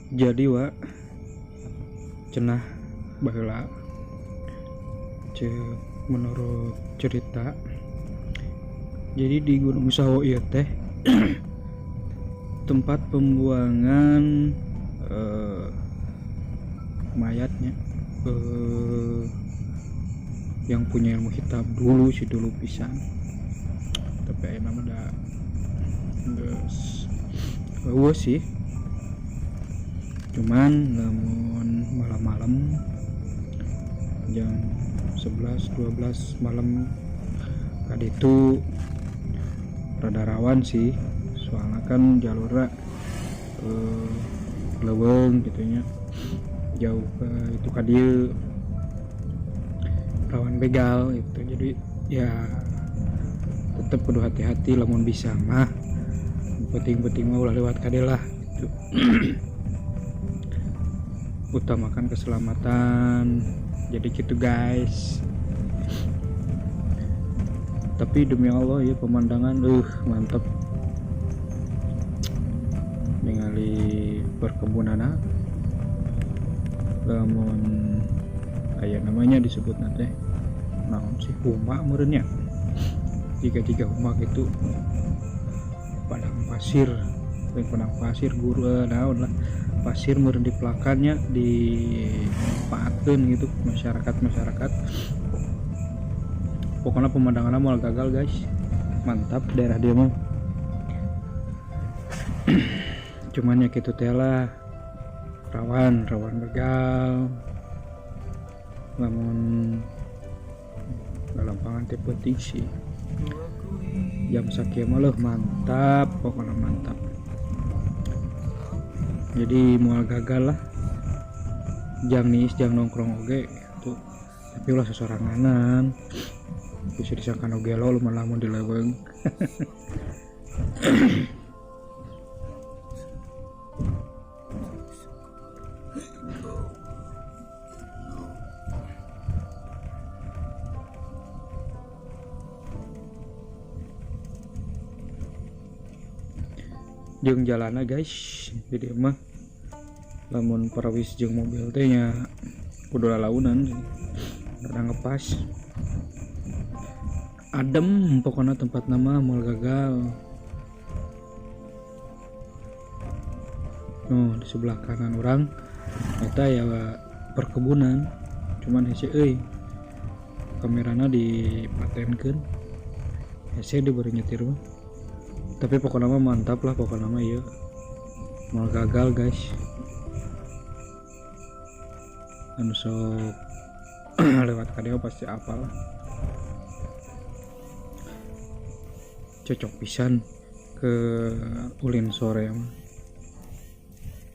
Jadi wa cenah baheula cek menurut cerita, jadi di Gunung Sawo ieu teh tempat pembuangan mayatnya yang punya ilmu hitam dulu sih, dulu pisan. Tapi ayeuna mah da geus euweuh sih. Cuman lamun malam-malam jam 11 12 malam kaditu rada rawan sih, soalnya kan jalurnya leuweung gitu nya, jauh ke itu ka dieu rawan begal gitu. Jadi ya tetep kudu hati-hati, lamun bisa mah penting-penting mah ulah lewat ka dieu lah gitu. Utamakan keselamatan. Jadi gitu guys. Tapi demi Allah ya, pemandangan mantep. Ningali perkebunanna, lamun aya namanya disebut teh naon sih, huma meureun nya, jika-jika huma gitu, padang pasir, lain padang pasir guru, naon lah, pasir meureun dipelakannya, dimanfaatkeun gitu masyarakat-masyarakat. Pokoknya pemandangannya moal gagal guys, mantap daerah dia mah. Cuman ya gitu teh lah, rawan rawan begal lamun lapangan teh penting sih. Jam sakieu mah leuh mantap, pokoknya mantap. Jadi moal gagal lah, jang nis jang nongkrong oge tuh, tapi ulah sesoranganan, bisa disangka nu gelo lu lamun di leuweung. Jeung jalana guys, jadi mah lamun parawis jeung mobil teh nya kudu lalaunan sih, rada ngepas. Adem pokoknya tempat nama moal gagal. Oh, di sebelah kanan orang eta ya perkebunan, cuman hese euy kamerana dipatenkeun, hese diberi nyetir mah. Tapi pokoknya mah mantap lah, pokoknya mah ieu moal gagal guys. Anu sok lewat ka dieu pasti apal lah. Cocok pisan ke ulin sore mah,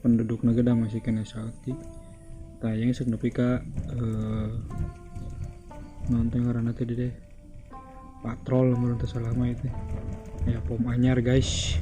penduduk negara masih kena salty tayang sok nepi ka naon teh ngaranna teh deh, patrol mun teu salah mah itu ya, pom anyar guys.